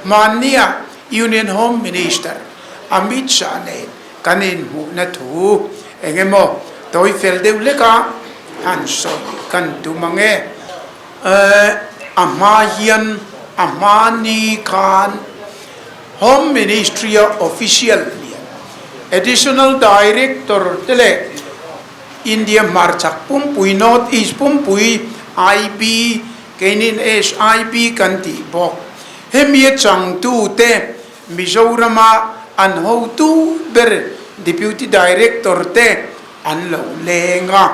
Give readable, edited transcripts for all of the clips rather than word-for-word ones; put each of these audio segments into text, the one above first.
Hmannia Union Home Minister Amit Shah nen kan inhmuhna thu eng emaw tawi fel deuh hleka han sawi kan tum ang e. A hma hian a hmani khan Home Ministry-a official lian Additional Director te leh India hmarchhak pumpui, North East pumpui, IB, keinin SIB kan tih bawk. Hemi a changtute Mizorama an hotu ber Deputy Director te an lo leng a.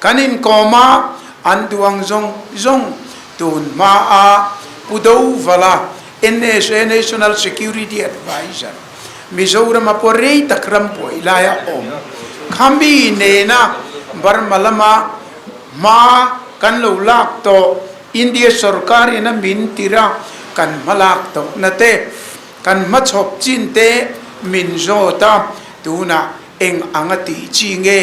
Kan inkawm a, an duang zawng zawng tun hmaa Pu Dovala, NSA, National Security Adviser, Mizorama pawh rei tak ram buai laia awm khami nena Burma lama hma kan lo lak tawh India sorkar in a min tir a, kan hma lak tawhna te, kan hmachhawp chin te min zawt a, tunah eng anga tih chi nge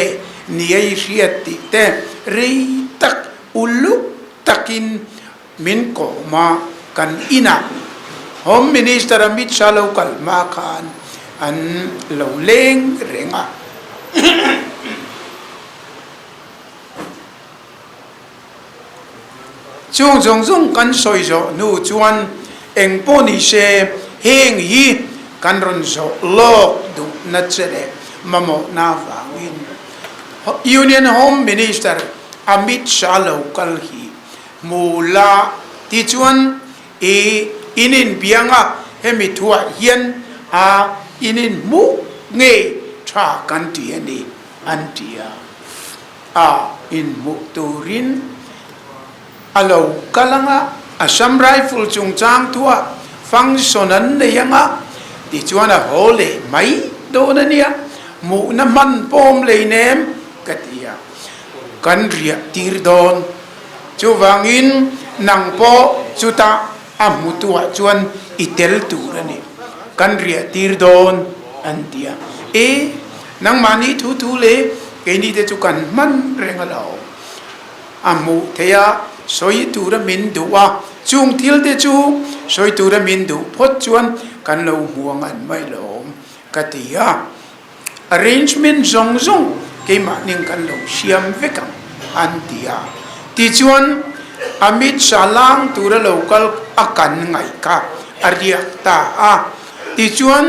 niai hriat tih te rei tak uluk takin min kawm a, kan inah Home Minister Amit Shah lo kal hma khan an lo leng reng a. Chung zawng zawng kan sawi zawh hnu chuan eng pawh ni se heng hi kan rawn zawh lawk duhna che leh mamawhna avangin Union Home Minister Amit Shah lo kal hi hmu la ti chuan i in inbiang a, hemi thuah hian a in inhmuh ngei tha kan ti a ni an ti a. A inhmuh turin a lo kal ang a, Assam Rifle chungchang thuah function an nei ang a, tichuan a haw leh mai dawn a nia, hmuhna hman pawm lei nem ka ti a, kan riah tir dawn. Chuvangin nang pawh chutah a hmutuah chuan i tel tur a ni, kan riah tir dawn an ti a. E, nangmahni thu thu le keini te chu kan hman reng a lo. A hmuh theih a, sawi tura min duh a, chung thil te chu sawi tura min duh phawt chuan kan lo hmu ang an mai lawm ka ti a. Arrangement zawng zawng keimahning kan lo siam vek ang an ti a. Tichuan, Amit Shah lang tura lo kal a kan ngaih kha a riak ta a. Tichuan,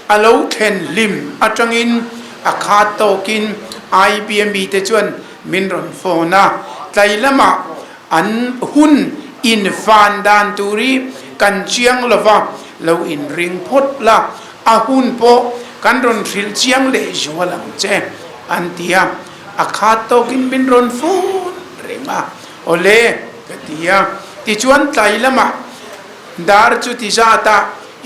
a lo thlen hlim atangin a khat tawkin IBM te chuan min rawn phone a. Tlai lamah an hun infan dan tur hi kan chiang lova, lo inring phawt la. A hun pawh kan rawn hrilh chiang leh zual ang che, an ti a. A khat tawkin min rawn fun reng a, Awle, ka ti a. Tichuan tlai lamah dar chu ti zat a,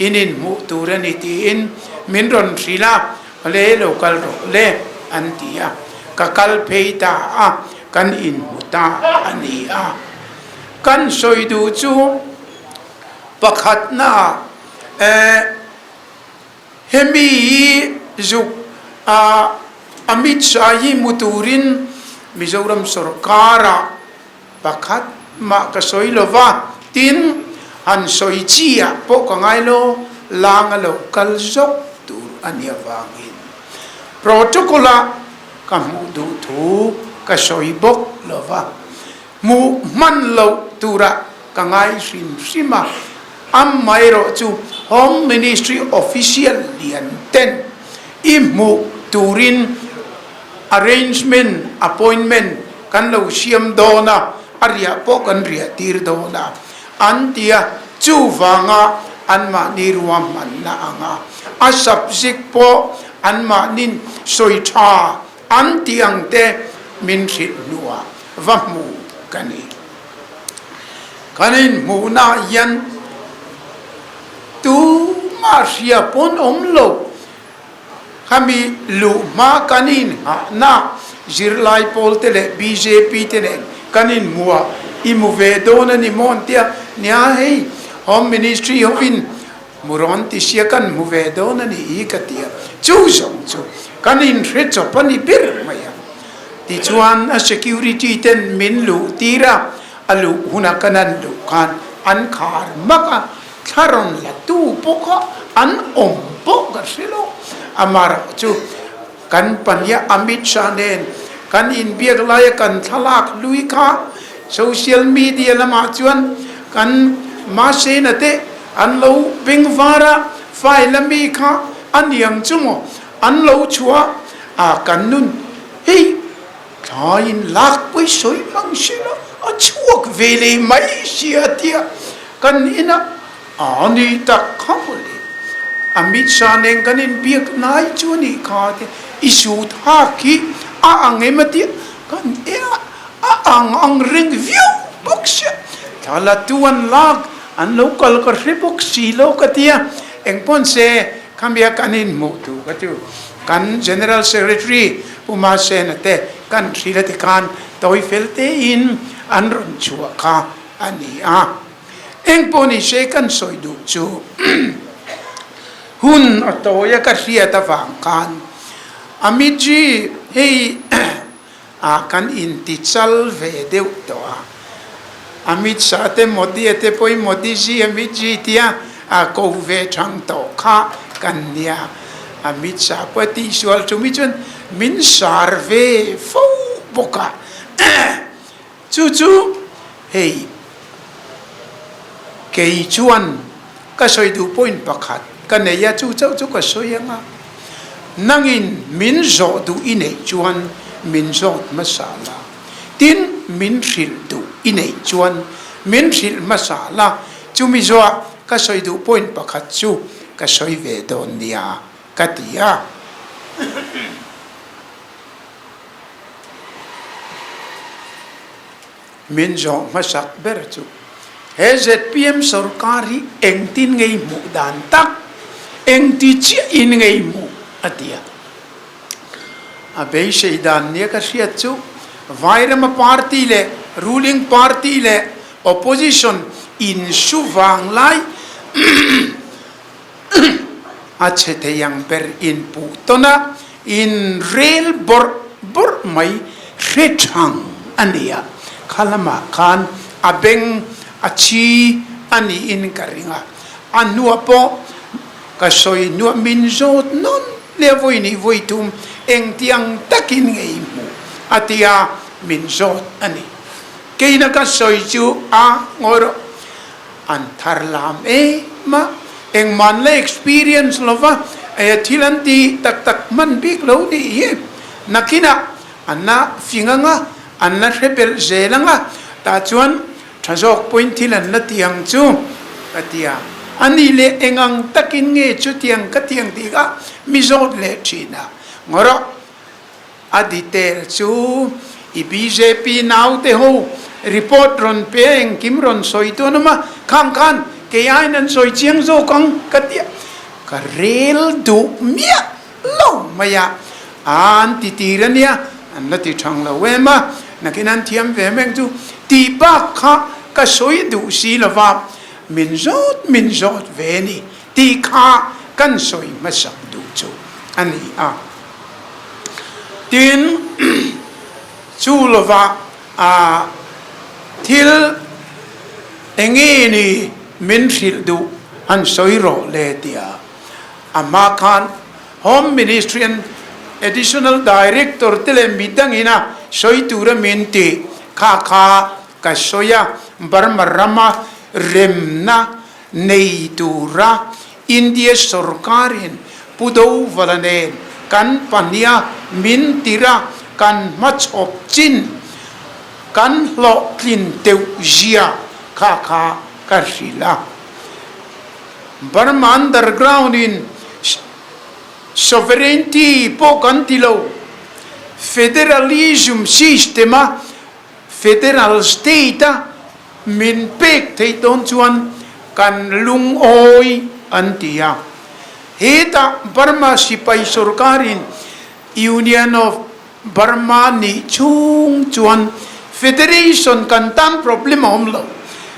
in inhmuh tur a ni tiin min rawn hrilh a, Awle, lo kal rawh le, an ti a. Ka kal phei ta a, kan inhmu ta a ni a. Kan sawi duh chu pakhatnaah Eh, hemi hi zuk a Amit Shah hi hmu turin Mizoram sorkara pakhat mah ka sawi lo va, tin han sawi chi ah pawh ka ngai lo, lang a lo kal zawk tur a nih avangin protocol ah ka hmuh duh thu ka sawi bawk lo va, hmuh hman loh turah ka ngai hrim hrim a, amaherawh chu Home Ministry official lian ten i hmuh turin arrangement, appointment kan lo siam dawn a, a riah pawh kan riah tir dawn a an ti a, chuvanga anmahni ruahmanna anga a subject pawh anmahnin sawi tha an tih ang te min hrilh hnuah va hmu ka ni. Kan inhmuhnaah hian tumah hria pawn awm lo. Khami luh hma kan inghahna zirlai pawl te leh bjp te nen kan inhmuh a, i hmu ve dawn a ni maw an tia, nia hei Home Ministry hovin Hmu rawn ti sia kan hmu ve dawn a nih hi ka ti a, chu zawng chu kan inhre chawp a ni ber mai a. Tichuan a security ten min luh tir a, a luh huna kan han luh khan an khar hmak a. Thla rawn la tu pawh kha an awm pawh ka hre lo. Amaherawh chu kan pahniha Amit Shah nen kan inbiak laia kan thlalak hlui kha social media lamah chuan kan Mahsena te an lo beng var a, file a mi kha a niang chu maw an lo chhuah a kan nun hei Thlaiin lak pawi sawi mang si lo, a chhuak ve leh mai si a tia kan inah a ni tak kha mawle. Amit Shah nen kan inbiak nai chu a nih kha te, i suit hak hi a ang em a tia kan inah a ang ang reng viau bawk sia, thla la tu an lak an lo kal ka hre bawk si lo ka tia, engpawn se Khamia kan inhmuh thu kha chu kan General Secretary Pu Masena te kan hrilh a ti khan tawi fel tein an rawn chhuah kha a ni a. Engpawh ni se kan sawi duh chu hun a tawi a ka hriat avang khan Amit ji hei ah kan inti chal ve deuh tawh a, Amit Shah te Modi a te pawhin Modi ji Amit ji tia a ko ve thang tawh kha kan nia. Amit Shah pawh a tihsual chumi chuan min sar ve fo bawk a, chu chu hei kei chuan ka sawi duh point pakhat ka nei a, chu chauh chu ka sawi ang a, nangin min zawh duh i neih chuan min zawt hmasa la, tin min hrilh duh i neih chuan min hrilh hmasa la, chumi zawhah ka sawi duh point pakhat chu ka sawi ve dawn nia ka ti a. Min zawh hmasak ber chu he zpm sorkar hi engtin ngei hmuh dan tak, engti chiahin ngei hmuh a ti a. A beisei dan nia ka hriat chu Vairama party leh ruling party leh opposition insu vang lai A chhe thei ang ber inpuh tawn a, in rel bawrh bawrh mai hre thang a ni a, kha lamah khan a beng a chhi a niin ka ring a, a hnuah pawh ka sawi hnuah min zawt nawn leh vawi nih vawi thum engtiang takin ngei hmuh a tia min zawt a ni. Keina ka sawi chu a ngawi rawh. An thar lam em a, engmah la experience lova eh thil an ti tak tak hman bik lo nih hi. Nakinah an la fing anga, an la hre belh zel anga, tah chuan tha zawk pawhin thil an la ti ang chu ka ti a. A nih leh eng ang takin nge chutiang ka ti ang tih kha mi zawt leh thin a. Ngawrh. A detail chu i bjp naute ho report rawn pe a engkim rawn sawi tu an awm a, khang khan kei aiin an sawi chiang zawk ang ka ti a, ka rel duh miah lo mai a, an ti tir a nia, an la ti thang lo em a, nakin an thiam ve mek chu tih bak kha ka sawi duh si lova, min zawt min zawt ve ni tih kha kan sawi hmasak duh chu a ni a. Tin, chu lova thil enge ni min hrilh duh han sawi rawh le tia a hma khan Home Ministry an Additional Director te leh midangin a sawi tura min tih kha kha ka sawi a, Burma rama remna nei tura India sorkarin Pu Dovala nen kan pahniha min tirh a, kan hmachhawp chin, kan hlawhtlin teuh zia kha kha ka hrilh a. Burma underground in sovereignty pawh kan ti lo, federalism system a federal state a Min pek theih dawn chuan kan lungawi an ti a. Hetah Burma sipai sorkarin Union of Burma nih chhung chuan Federation kan tan problem a awm lo.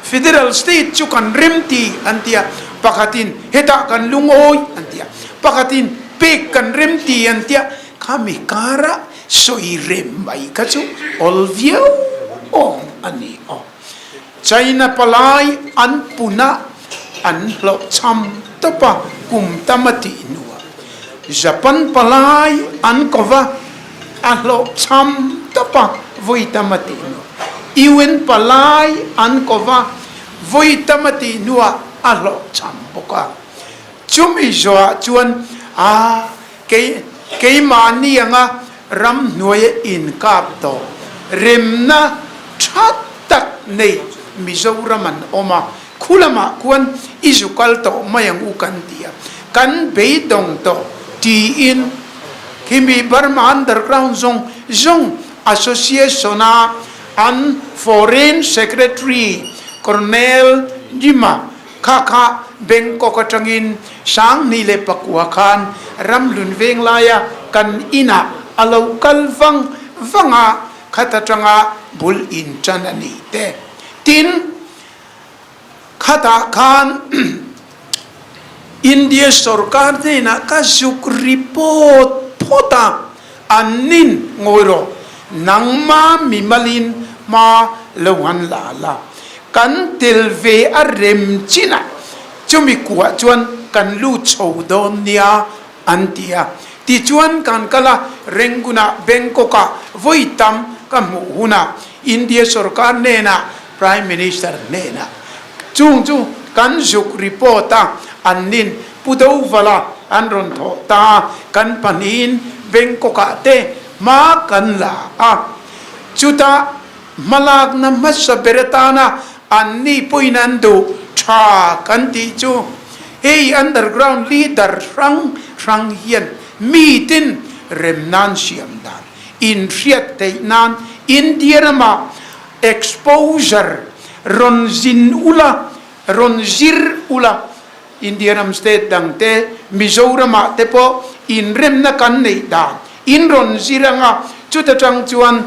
Federal state chu kan rem ti an ti a, pakhatin hetah kan lungawi an ti a, pakhatin pek kan rem ti an ti a, khami karah sawi rem mai kha chu awl viau awm a ni aw. China palai an puna. an hlawhchham tawp a, kum tam a tih hnuah Japan palai an ko va, a hlawhchham tawp a, vawi tam a tih hnuah UN palai an ko va, vawi tam a tih hnuah a hlawhchham bawk a. Chumi zawhah chuan a kei keimahni anga ramhnuaia inkap tawh remna tha tak nei Mizoram an awm a, khu lamah khuan i zu kal tawh mai ang u kan ti a, kan beidawng tawh tiin khimi Burma Underground zawng zawng Association-a an Foreign Secretary Colonel Jima Kha kha Bangkok atangin 2009 khan ramhlun veng laia kan inah a lo kal vang vang a, khat atanga bul in tan a ni te. Tin, khatah khan India sorkar hnenah ka zuk report phawt a, an nin ngawi rawh, nangma mimalin hma lo han la la. Kan tel ve a rem chinah chumi kuah chuan kan lut chho dawn nia an ti a. Tichuan kan kal a, Rangoon-ah, Bangkok-ah vawi tam ka hmuh hunah India sorkar hnenah, Prime Minister hnenah chung chu kan zuk report a, an nin Pu Dovala an rawn thawh ta a, kan pahnihin Bangkok-ah te hma kan la a. Chutah Hmalakna hmasa ber atana anni pawhin an duh tha kan tih chu hei underground leader hrang hrang hian mitin rem nan siam dan inhriat theih nan India rama exposure rawn zin ula rawn zir ula India ram state dang te Mizoramah te pawh inremna kan neih dan in rawn zir anga chuta tang chuan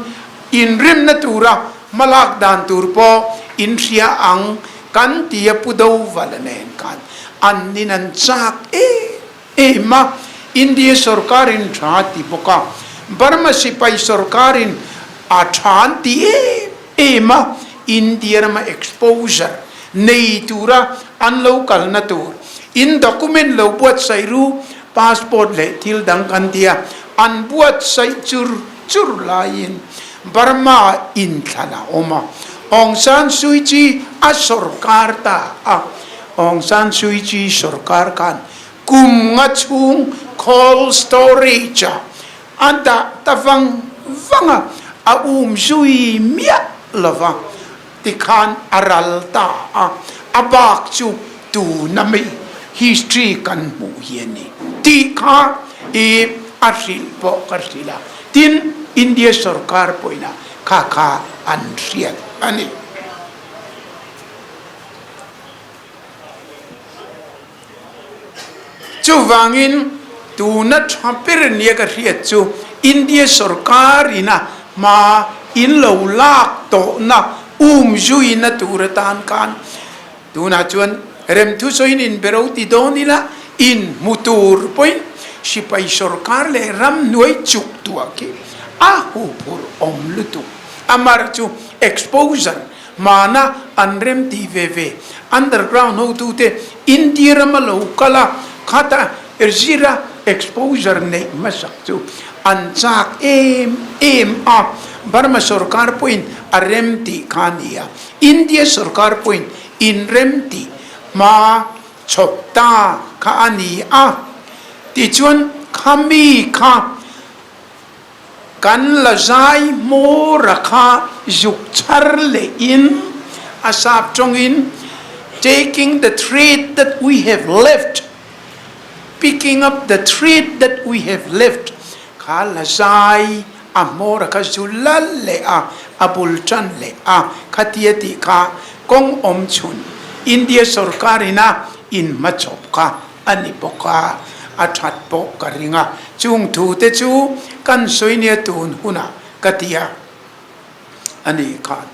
inremna tura hmalak dan tur pawh in hria ang kan ti a Pu Dovala nen khan an nin an chak em em a, India sorkarin tha ti bawk a, Burma sipai sorkarin a tha an ti em em a, India rama exposure nei tura an lo kalna tur in document lo buatsaih ru, passport leh thil dang kan ti a, an buatsaih chur chur laiin Burma inthlan a awm a, Aung San Suu Kyi a sorkar ta a, Aung San Suu Kyi sorkar khan kum nga chhung cold storage ah A dah ta vang vang a, a um zui miah lo va, tikhan a ral ta a, a bak chu tuna mi history kan hmuh hi a ni tih kha i a hrilh pawh ka hrilh a, tin India sorkar pawhin a kha kha an hriat a ni. Chuvangin tuna tha ber nia ka hriat chu India sorkar ina hma in lo lak tawhna um zuina tur atan khan tunah chuan remthusawiin inbero ti dawn ila in hmu tur pawhin sipai sorkar leh ramhnuai chuk tuah khi a huphurh awm lutuk. Amar chu exposure Hmana an rem tih ve ve underground hotute India rama lo kal a, khata zira exposure neih hmasak chu an chak em em a, Burma sorkar pawhin a rem tih kha a ni a, India sorkar pawhin inrem tih hma chhawp ta kha a ni a, tichuan khami kha. Kan la zai hmawr a kha zuk chhar leh in a sap tawngin taking the thread that we have left, picking up the thread that we have left kha la zai a hmawr a kha zu lal leh a, a bul tan leh a, khatia tih kha kawng awm chhun India sorkar ina inhmachhawp kha a ni bawk a, a that pawh ka ring a, chung thu te chu kan sawi nia tun hunah ka ti a, a ni khan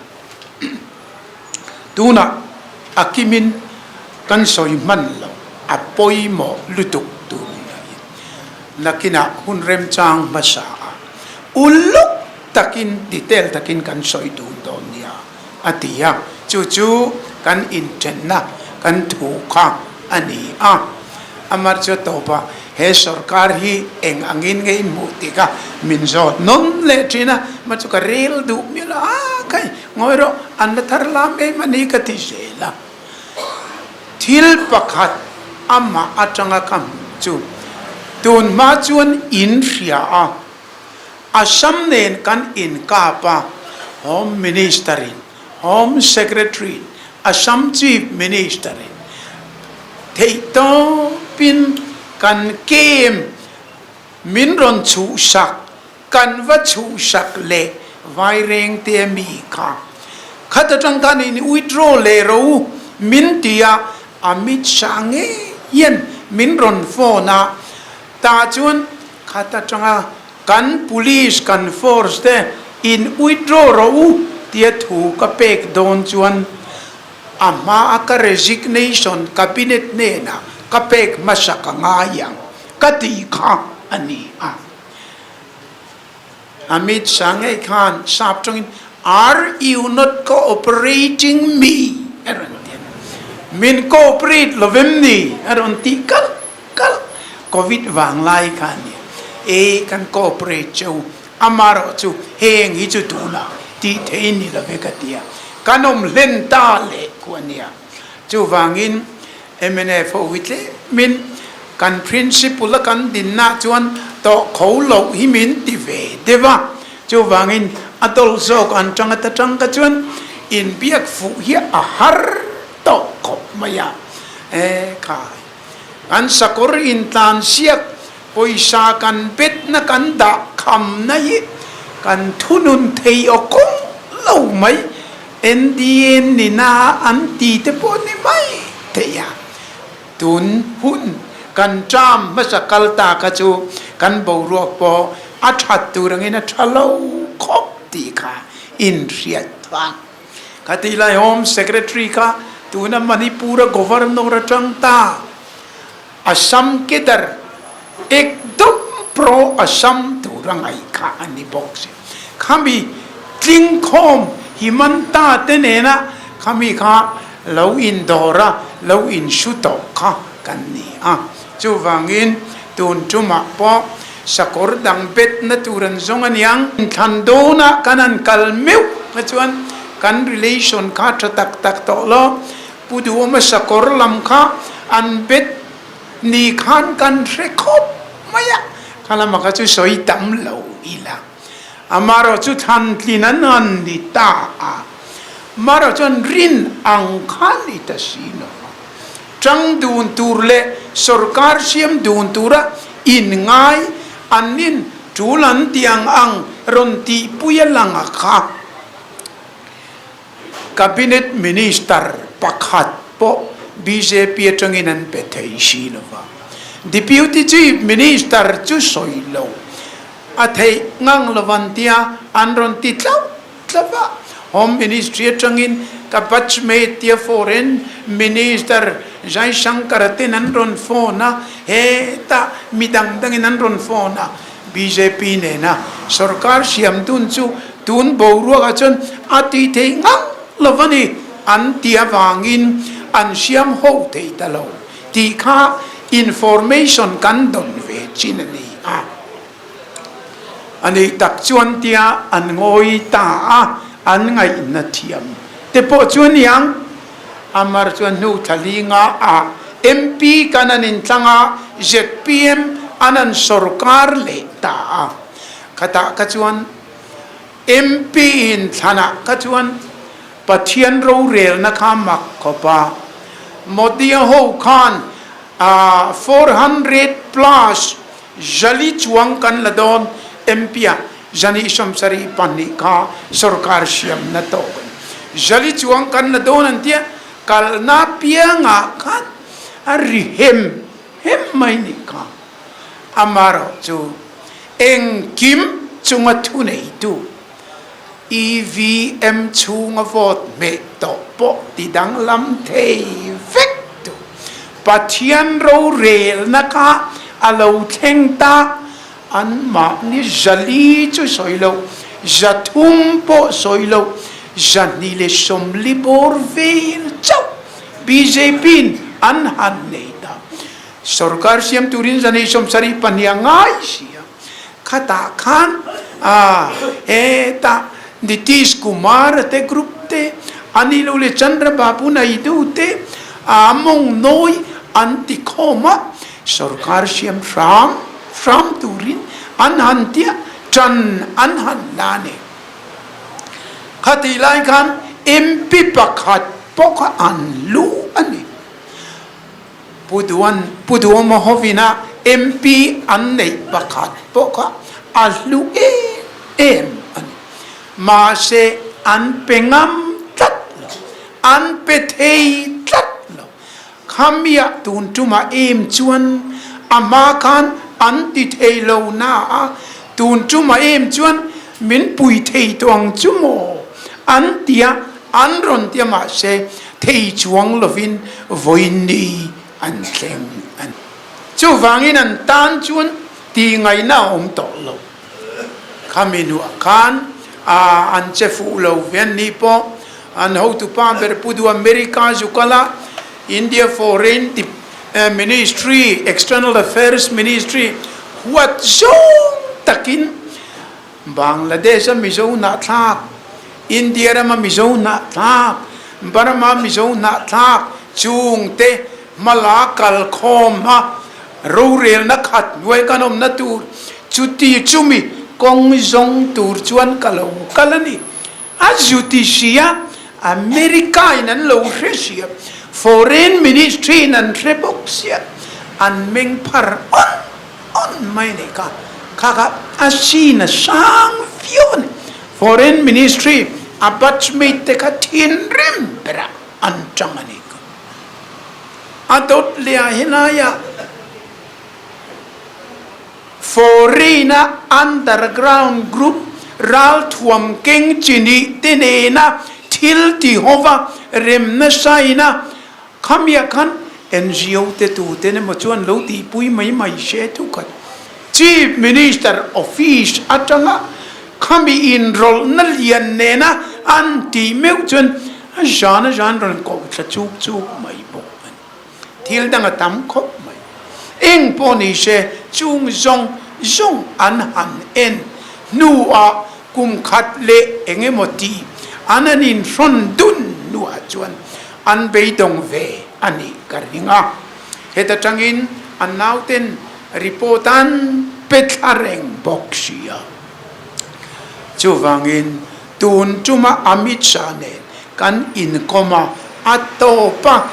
tunah a kimin kan sawi hman lo, a pawimawh lutuk tun hunah hian nakinah hun remchang hmasa a uluk takin detail takin kan sawi dun dawn nia a ti a, chu chu kan inthenna. kan thu kha a ni a. Amar chu a tawp a, he sorkar hi eng angin nge in hmuh tih kha min zawt nawn leh thin a, amah chu ka rel duh mial a, a khai ngawi rawh an la thar lam em a ni ka ti zel a. Thil pakhat amah atanga ka hmuh chu tun hma chuan in hria a, Assam nen kan inkap a, Home Minister in Home Secretary in Assam Chief Minister in theihtawpin kan kem min rawn chhuhsak, kan va chhuhsak leh Vairengte mi kha khat atang khan in withdraw leh ro u min ti a, Amit Shah ngei hian min rawn phone a, tah chuan khat atanga Kan police kan force te in withdraw rawh u tia thu ka pek dawn chuan a hma a ka resignation cabinet hnenah ka pek hmasa ka ngai ang ka tih kha a ni a. Amit Shah ngei khan sap tawngin Are you not cooperating me? a rawn ti a. Min cooperate lovem ni? a rawn tih kalh kalh Covid vang lai kha a nia. E kan cooperate cheu amarawh chu heng hi chu tunah tih thei ni lo ve ka ti a. Kan awm hlen ta leh khu a nia. Chuvangin mnf ho hi tlemin kan principle a kan dinna chuan tawh kho loh hi min ti ve deuh a. Chuvangin a dawl zawk an tang ata tang kha chuan inbiak fuh hi a har tawh khawp mai a. E khai. Kan sakawr intlan siak pawisa kan betna kan dah khamna hi kan thunun thei aw kawng lo mai. NDA nina an ti te pawh ni mai thei a. Tun hun kan term hmasa kal ta kha chu kan boruak pawh a that tur angin a tha lo khawp tih kha inhriat vang. Khatih lai Home Secretary kha tuna Manipur-a Governor atang ta Assam cadre ekdum pro Assam tura ngaih kha a ni bawk si. Khami tlingkhawm Himanta te nena khami kha lo indawr a, lo insu tawh kha kan ni a. Chuvangin tun tumah pawh sakawr dang betna tur an zawng a niang. Thlan dawnah kan han kal meuh kha chuan kan relation kha tha tak tak tawh lo. Pu Duhawma sakawr lam kha an bet ni khan kan hre khawp mai a, kha lama kha chu sawi tam lo ila. Amaherawh chu thlan tlin an han ni ta a, amaherawh chuan rin ang kha ni ta si lo va. Tang dun tur leh sorkar siam dun tura inngai an nin tul an tih ang ang rawn tihpui a lang a kha. Cabinet Minister pakhat pawh bjp atangin an pe thei si lo va. Deputy Chief Minister chu sawi lo a theih ngang lo an tia an rawn ti tlauh tlauh a. Home Ministry atangin ka batchmate tia Foreign Minister Jaishankar ten an rawn phone a, hetah mi dang dangin an rawn phone a. Bjp nena sorkar siam dun chu tun boruakah chuan a tih theih ngang lo a ni an ti avangin an siam ho thei ta lo tih kha information kan dawn ve chin a ni a. A nih tak chuan tia an ngawi ta a, an ngaihna thiam te pawh chu a niang. Amar chuan hnu thla li nga ah MP kan an intlang a, zpm an an sorkar leh ta a. Khatah kha chuan MP inthlanah kha chuan Pathian rorelna kha mak khawp a. Modi-a ho khan 400 plus Jali chuang kan la dawn MP a Jani 72 kha sorkar siamna tawk a ni. Jali chuang kan la dawn an tia kalna piangah khan a ri hem hem mai nih kha. Amarawh chu engkim chunga thuneitu EVM chhunga vote hmeh tawh pawh ti danglam thei vek tu Pathian rorelna kha a lo thleng ta, anmahni zali chu sawi lo, 300 pawh sawi lo, 230 bawr vel chauh. BJP-in an han nei ta. Sorkar siam turin zanei 72 a ngai si a, khatah khan a hetah Nitish Kumar-a te group te, a nih loh leh Chandra Babu Naidu te a mawng nawi an ti khawm a, sorkar siam hram hram turin an han tia tan an han la a ni. Khatih lai khan MP pakhat pawh kha an lu a ni. Pu Duan, Pu Duama hovina MP an neih pakhat pawh kha a hlu em em a ni. Mahse an pe ngam tlat lo, an pe thei tlat lo. Khamiah tun tumah em chuan a hma khan an ti thei lo na a, tun tumah em chuan min pui thei tawh ang chu maw an tia an rawn tia mahse thei chuang lovin vawiin an thleng a ni. Chuvangin an tan chuan tih ngaihna a awm tawh lo. Khami hnuah khan an che fuh lo ve an nih pawh an hotupa ber Pu Du America zu kal a, India Foreign Ministry, External Affairs Ministry huat zawng takin Bangladesh a Mizo hnahthlak, India rama Mizo hnahthlak, Burma Mizo hnahthlak chungte hmala kalkhawm a rorelna khat hnuai kan awmna tur chuti chumi kawng zawng tur chuan ka lo kal a ni. A zu ti si a, America in an lo hre si a, Foreign Ministry in an hre bawk si a, an meng phar awn awn mai nei kha kha kha a sin a sang viau a ni. Foreign Ministry a batchmate te kha thinrim berah an tang a ni kha. A dawt leh ah helaiah foreign a underground group ralthuam keng chi nih te nena thil ti hova remna saina Khamiah khan NGO te tu ten emaw chuan lo tihpui mai mai se thu khat. Chief Minister Office atanga khami inrawlhna lian nena an tih meuh chuan a zan a zan rawn koh thla chuk chuk mai bawk a ni. Thil dang a tam khawp mai. Eng pawh ni se chung zawng zawng an han en hnuah kum khat leh eng emaw ti an an inhrawn dun hnuah chuan An beidawng ve a nih ka ring a, heta tangin an nauten report an pe thla reng bawk si a. Chuvangin tun tuma Amit Shah nen kan inkawm a, a tawp a,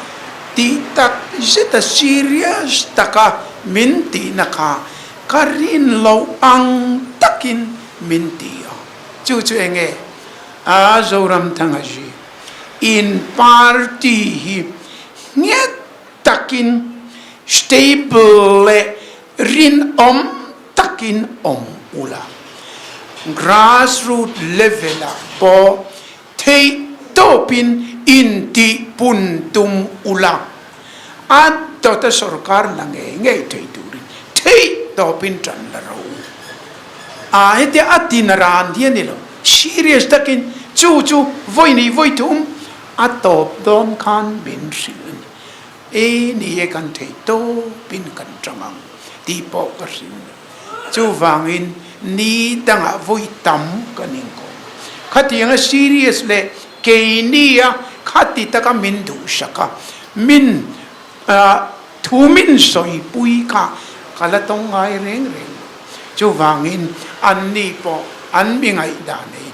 tih tak zeta serious taka min tihna kha ka rin loh ang takin min ti a. Chu chu enge a Zoramthanga zi? In party hi nghet takin stable leh rinawm takin awm ula, grassroot level ah pawh theih tawpin intih pun tum ula, a dawta sorkar la ngei ngei thei turin theih tawpin tan la ro u. A hetia a tin ran hi a ni lo. Serious takin chu chu vawi nih vawi thum a tawp dawn khan min hrilh a ni. E ni e kan thei tawpin kan tang ang tih pawh ka hrilh a ni. Chuvangin ni dangah vawi tam kan inkawm a. Khatianga serious leh keini a khati taka min duhsak a, min Thu min sawipui kha ka la tawng ngai reng reng lo. Chuvangin anni pawh an mi ngaihdan ei.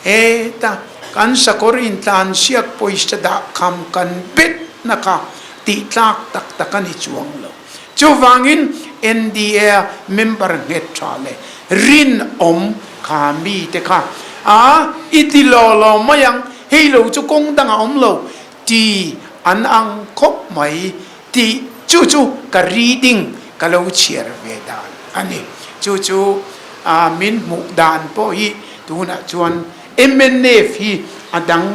Heta kan sakawr intlansiak pawisa dah kham kan betna kha tihtlak tak tak a ni chuang lo. Chuvangin NDA member nghet tha leh rinawm kha mite kha a i ti law law mai ang, hei lo chu kawng dang a awm lo Ti an ang khawp mai tih chu chu ka reading ka lo chhiar ve dan a ni. Chu chu min hmuh dan pawh hi tunah chuan mnf hi a dang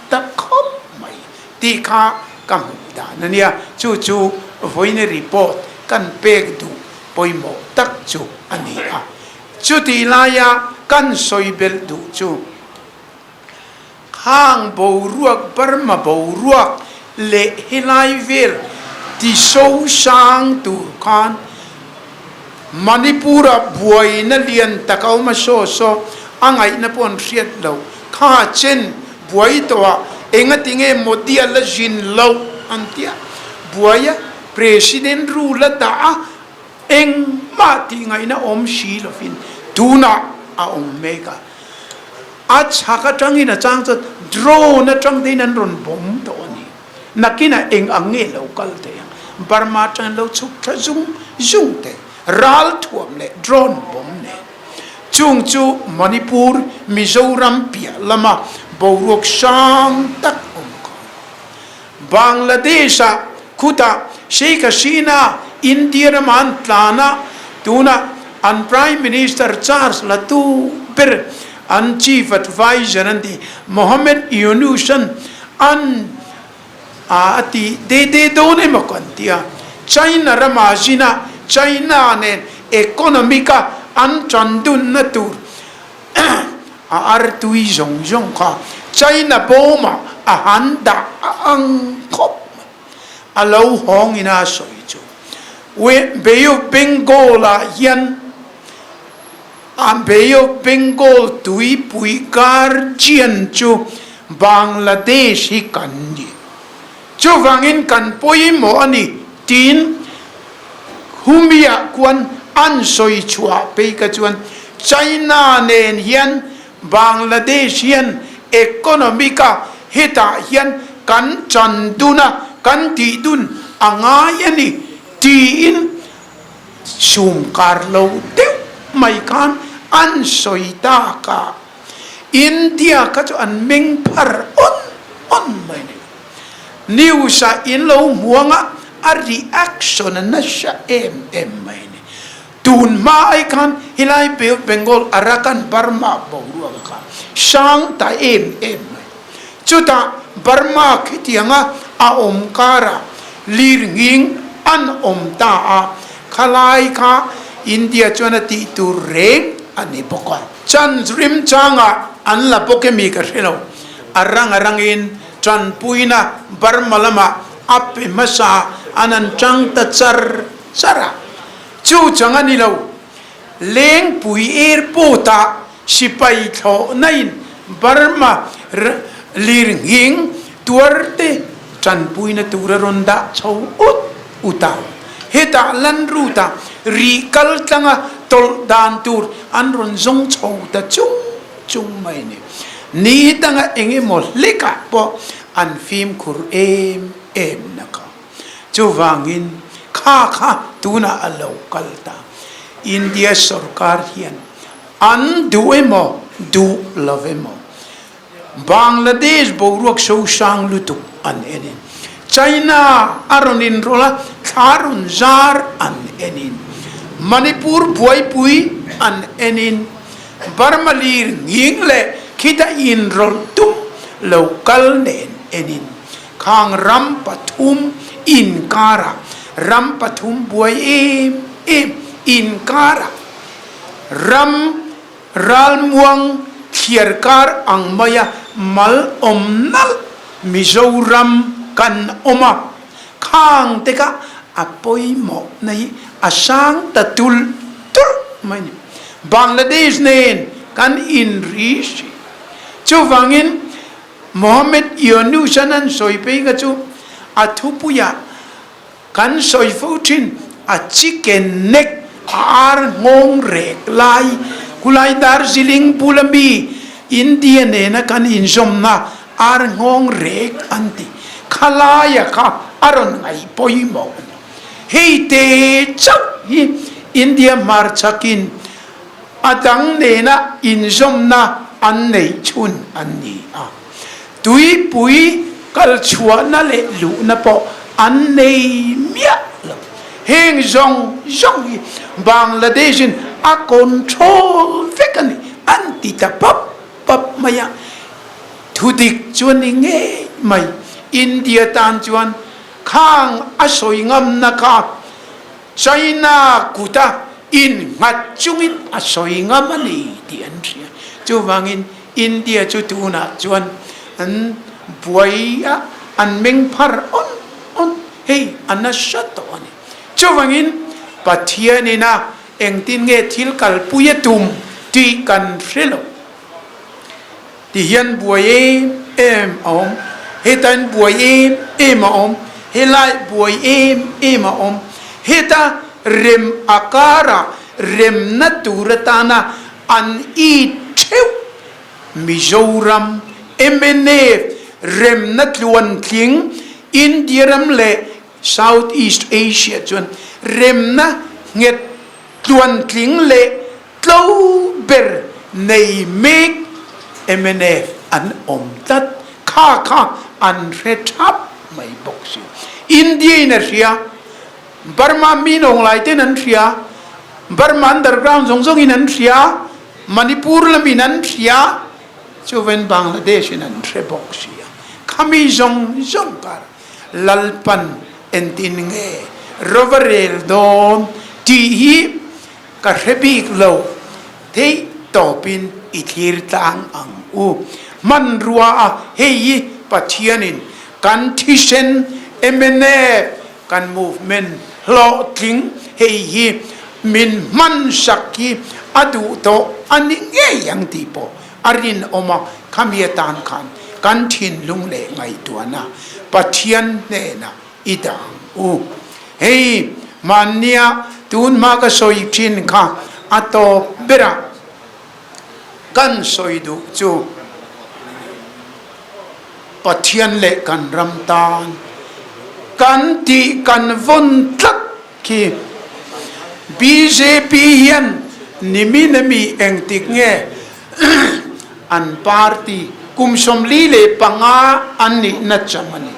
ta khawp mai tih kha ka hmuh dan a nia. Chu chu vawiin report kan pek duh pawimawh tak chu a ni a. Chutih laia kan sawi belh duh chu. Khang boruak Burma boruak leh helai vel ti so sang tur khan Manipur-a buaina lian tak a awm a saw saw a ngaihna pawh an hriat lo. Kha chen buai tawhah engatinge Modi a la zin loh an ti a, buaia President rule a dah a, engmah tih ngaihna awm si lovin tunah a awm mek a. A chhak atangin a chang chuan drone atang tein an rawn bawm tawh a ni. Nakinah eng ang nge lo kal thei ang? Burma atangin lo chhuk tha zung zung thei. Ral thuam leh drone bawm nen. Chung chu Manipur, Mizoram piah lama boruak sang tak awm kha. Bangladesh-ah khutah Sheikh Hasina India rama an tlan a, tunah an Prime Minister charge la tu ber an Chief Adviser an ti Mohammed Yunus-an an a ti de de dawn emaw kan ti a, China rama zina China nen economic-a an tan dunna tur A artui zawng zawng kha China bawmah a han dah a ang khawp mai. A lo hawng ina a sawi chu Bay of Bengal ah hian a Bay of Bengal tuipui guardian chu Bangladesh hi kan ni. Chuvangin kan pawimawh a ni tiin Humiah khuan an sawi chhuah phei kha chuan China nen hian Bangladesh hian economic a hetah hian kan chan dun a, kan tih dun a ngai a ni tiin sum kar lo deuh mai khan an sawi tak a, India kha chu an meng phar awn awn mai a ni. News ah in lo hmuang a, a reaction a nasa em em mai a ni. Tun hma ai khan helai Bay of Bengal, Arakan, Burma boruak kha sang ta em em mai. Chutah Burma khitianga a awm karah lirnghing an awm ta a, khalai kha India chuan a tih tur reng a ni bawk a. Chance rimchangah an la bawk emi ka hre lo, a rang a rangin Tanpuina Burma lamah a pe hmasa an an tang ta char char a, chu chang a ni lo. Lengpui Airport ah sipai thlawhna in Burma lirnghing tuarte tanpuina tur a rawn dah chho ut ut a, hetah Lanroot ah rih kal tlanga tawlh dan tur an rawn zawng chho ta chung chung mai ni. Ni danga eng emaw hlekah pawh an fimkhur em em na kha. Chuvangin kha kha tunah a lo kal ta. India sorkar hian an duh emaw duh lo emaw Bangladesh boruak sosang lutuk an enin, China a rawn inrawlh a, thla rawn zar an enin, Manipur buaipui an enin, Burma lir nghing leh khita inrawlh tum lo kal nen enin khang ram pathum inkarah ram pathum buai em em inkarah ram ralmuang thliarkar ang maia mal awm nalh Mizoram kan awm a, khang te kha a pawimawh na hi a sang ta tulh tulh mai a ni. Bangladesh nen kan inri hri. Chuvangin Mohammed Yunus an an sawi phei kha chu a thupuiah kan sawi fo thin, a chicken neck, a ar nghawng rek lai, khulai Darjeeling bula mi India nena kan inzawmna ar nghawng rek an ti. Khalaia kha a rawn ngaih pawimawh a ni. Hei te chauh hi India hmarchhakin a dang nena inzawmna an neih chhun an ni a. Tuipui kal chhuahna leh luhna pawh an nei miah lo. Heng zawng zawng hi Bangladesh-in a control vek a ni an ti ta pap pap mai a. Thudik chu a ni ngei mai. India tan chuan Khang a sawi ngamna kha China kuta innghat chungin a sawi ngam a ni tih an hria. Chuvangin India chu tunah chuan an buai a. an meng phar awn awn, hei a nasa tawh a ni. Chuvangin Pathianin a engtin nge thil kalpui a tum tih kan hre lo. Ti hian buai em em a awm, hetain buai em em a awm, helai buai em em a awm, heta rem a kara remna tur atana an it theuh Mizoram mnf remna tluantling India ram leh South East Asia chuan remna nghet tluantling leh tlo ber nei mek mnf an awm tlat. Kha kha an hre thap mai bawk si. India in a hria, Burma mi nawnglai ten an hria, Burma underground zawng zawng in an hria, Manipur lamin an hria, chuven Bangladesh in an hre bawk si a. Khami zawng zawng kar Lalpan entin nge rova rel dawn tih hi ka hre bik lo theih tawpin i thlir tlang ang u. Hmanrua a hei hi Pathianin kan thisen mnf kan movement hlawhtling hei hi min hmansak hi a duh tawh a ni ngei ang tih pawh a rinawm a, khami atan khan kan thinlung leh ngaihtuahna Pathian hnenah i dah ang u. Hei hmannia tun hma ka sawi thin kha a tawp berah kan sawi duh chu Pathian leh kan ram tan kan tih kan vawn tlat Khi bjp hian nimin ami engtik nge an party kum 45 an nihna chang a ni.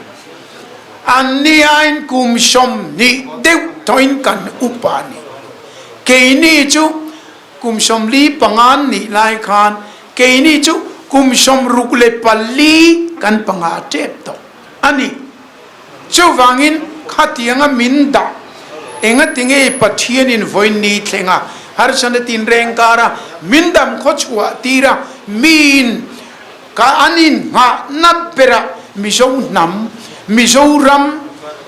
An ni aiin kum 20 deuh thawin kan upa a ni. Keini chu kum 45 an nih lai khan keini chu kum 64 kan panga tep tawh a ni. Chuvangin khatianga min dah engatinge Pathianin vawiin thlenga harsana tinreng kara min dam khaw chhuah tira miin ka an inngahna berah Mizo hnam, Mizoram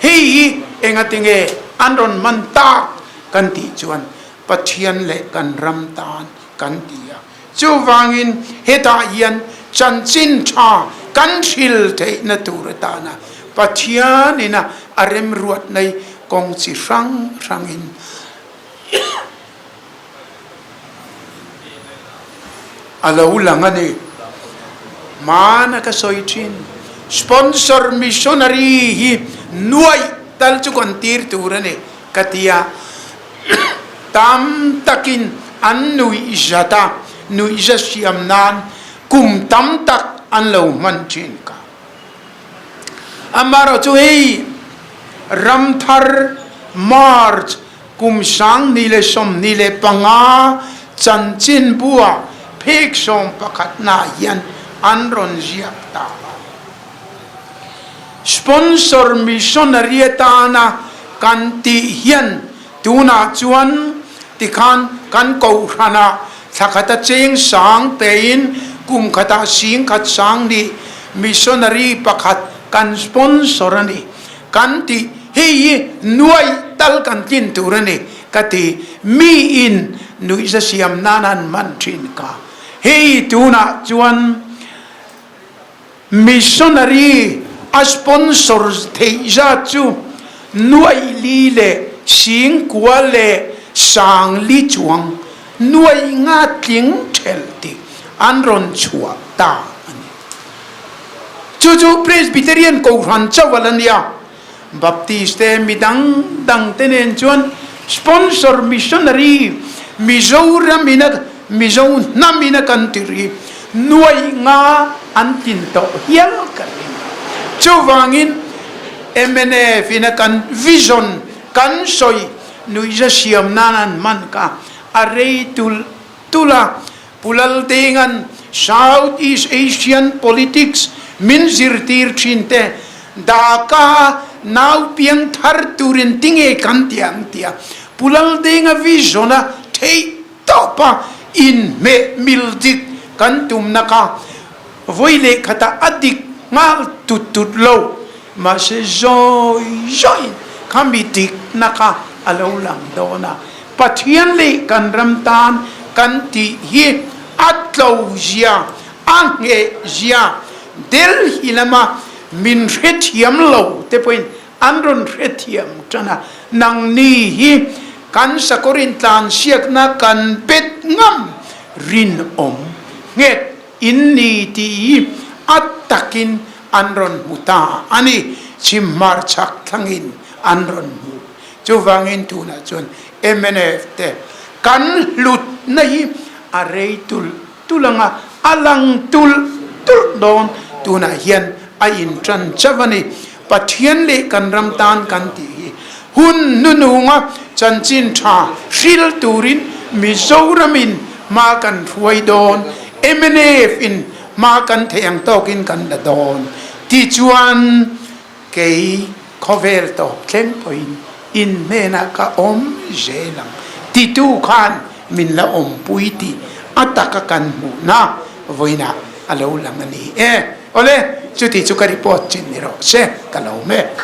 hei hi engatinge an rawn man tak kan tih chuan Pathian leh kan ram tan kan ti a. Chuvangin hetah hian chanchin tha kan hril theihna tur atana Pathianin a a remruat nei kawng chi hrang hrangin a lo lang a ni. Hmana ka sawi thin, sponsor missionary hi nuaih tal chu kan tir tur a ni ka ti a. Tam takin an nuihzat a, nuihza siam nan kum tam tak an lo hman thin ka. Amaherawh chu hei Ramthar March kum 2025 chanchinbua phek sawmpakhatnaah hian an rawn ziak ta a. Sponsor missionary atana kan tih hian tunah chuan tikhan kan kohhranah thla khata cheng sang pein kum khatah sing khat sang nih missionary pakhat kan sponsor a ni kan tih hei hi nuaih tal kan tlin tur a ni ka ti. Miin nuihza siam nan an hman thin ka. Hei tunah chuan. Missionary a sponsor theih zat chu nuaih li leh singkua leh sang li chuang nuaih nga tling thelh tih an rawn chhuah ta a ni. Chu chu Presbyterian Kohhran chauh a la nia. Baptist te mi dang dang te nen chuan sponsor missionary Mizoram in a Mizo hnam in a kan tirh hi nuaih nga an tlin tawh hial ka ring a. Chuvangin mnf in a kan vision kan sawi nuihza siam nan an hman kha a rei tulh tulh a. Pu Laldenga'n South East Asian politics min zirtir thin te, Dhaka nau piang thar turin tinge kan ti ang tia Pu Laldenga vision a theih tawp a inhmeh mil dik kan tumna kha vawi leh khatah a dik nghal tut tut lo. Mahse zawi zawiin kha mi dikna kha a lo lang dawn a, Pathian leh kan ram tan kan tih hi a tlo zia, a ngheh zia Delhi lama min hrethiam lo te pawhin an rawn hrethiam tan a, nangni hi kan sakawrin tlansiakna kan bet ngam rinawm nghet in ni tih hi a takin an rawn hmu ta a ni. Chhim hmar chhak thlangin an rawn hmu. Chuvangin tunah chuan mnf te kan hlutna hi a rei tulh tulh anga a lang tulh tulh dawn. Tunah hian a intan chauh a ni. Pathian leh kan ram tan kan tih hi hun hnununga chanchin tha hril turin Mizoramin hma kan hruai dawn, mnf in hma kan theih ang tawkin kan la dawn tichuan kei khawvel tawp thleng pawhin in hnenah ka awm zel ang titu khan min la awmpui tih a taka kan hmuhna vawiinah a lo lang a ni e. Awle, chuti chu ka report chin ni rawh se, ka lo mek.